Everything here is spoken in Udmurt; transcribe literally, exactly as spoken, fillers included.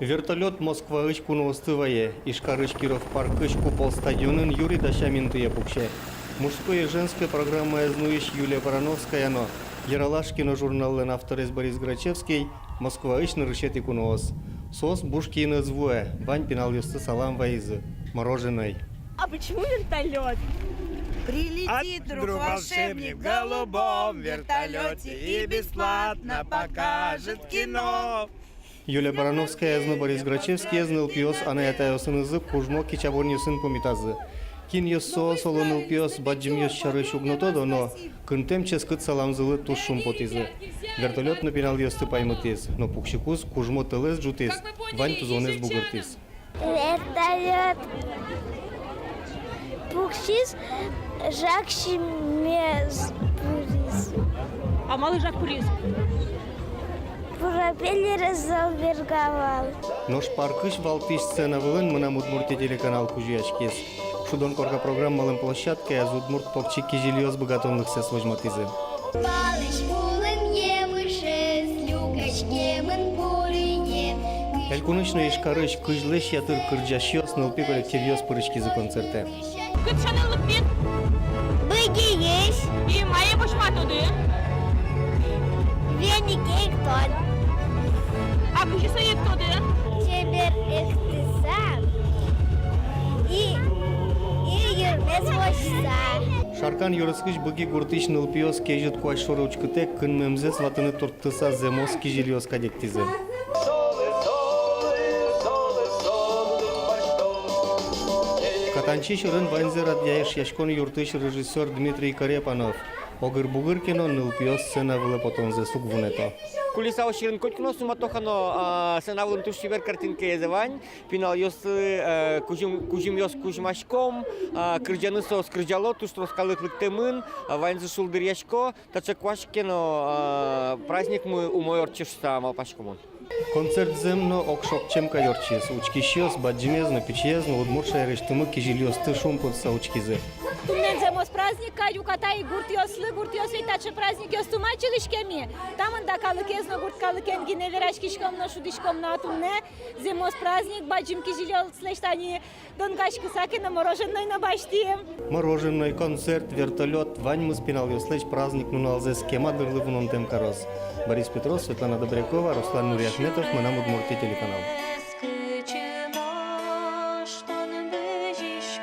Вертолёт Москваысь куноосты вае. Ижкарысь Киров паркысь «Купол» стадионын юри дасям интые пуксе. «Мужское и женское» программаез нуись Юлия Барановская но «Ералаш» киножурналлэн авторез Борис Грачевский — Москваысь нырысетӥ куноос. Соос буш киын ӧз вуэ, вань пиналъёсты салам вайизы. Мороженой. А почему вертолёт? Прилетит вдруг волшебник в голубом вертолёте и бесплатно покажет кино. Юлия Барановскаяез но Борис Грачевскиез нылпиос анай-атайёсынызы кужмо кичабонъёсын пумитазы. Кинъёс соос, оло, нылпиос, бадӟымъёс сярысь уг но тодо, но кынтэм ческыт саламзылы туж шумпотӥзы. Вертолёт но пиналъёсты паймытӥз, но пуксикуз кужмо тӧлэз ӝутӥз, вань тузонэз бугыртӥз. Вертолёт пуксиз, жаг синмес пыриз. А малы жаг пыриз? Пурапель ырез зол берга вал. Нош паркысь валтӥсь сцена вылын «Мынам Удмуртие» телеканал кузёяськиз. «Шудон корка» программалэн площадкаяз удмурт покчи кизилиос быгатонлыксэс возьматӥзы. Палысь пулын емышез люкаськемын пурине. Элькунысь но Ижкарысь кызьлэсь ятыр кырӟасьёс, нылпи коллективъёс пыриськизы концертэ. Кытчы нылпид? Быгиысь. И мае возьматоды? Венике эктон. А кызьы сое эктоды? Чебер эктыса и, и юрмез возьыса. Шаркан ёросысь Быги гуртысь нылпиос кезьыт куазь шоры учкытэк кынмемзэс ватыны турттыса зэмос кизилиос кадь эктӥзы. Катанчи сьӧрын ваньзэ радъя Эшъяськон юртысь режиссёр Дмитрий Корепанов. Огыр-бугыр ке но, нылпиос сцена вылэ потонзэс уг вунэто. Кулисаос сьӧрын котьку но суматоха но, а, сцена вылын туж чебер картинкаез вань. Пиналъёслы, э, кузьым, кузьымъёс кузьмаськом, а, кырӟаны соос кырӟало, туж трос калык лыктэмын, а, ваньзы шулдыръясько. Таӵе куазь ке но, а, праздникмы умой ортче шуыса малпасько мон. Концерт зэм но огшоры ӵем кадь ортчиз. Учкисьёс, бадӟымез но, пичиез но, удмурт шаерысьтымы кизилиосты шумпотыса учкизы. Туннэ зэмос праздник кадь уката ик гуртъёслы, гуртъёс ведь таӵе праздникъёсты ум ачылӥське ини. Та мында калыкез но, гурт калыкен гинэ вераськиськом но, шудӥськом но, а туннэ зэмос праздник, бадӟым кизилиослэсь тани донгашкыса ке но мороженой но басьтӥм. Мороженой, концерт, вертолёт — ваньмыз пиналъёслэсь праздник нуналзэс кема дырлы вунонтэм кароз. Борис Петров, Светлана Добрякова, Руслан Нуриахметов, «Мынам Удмуртие» телеканал.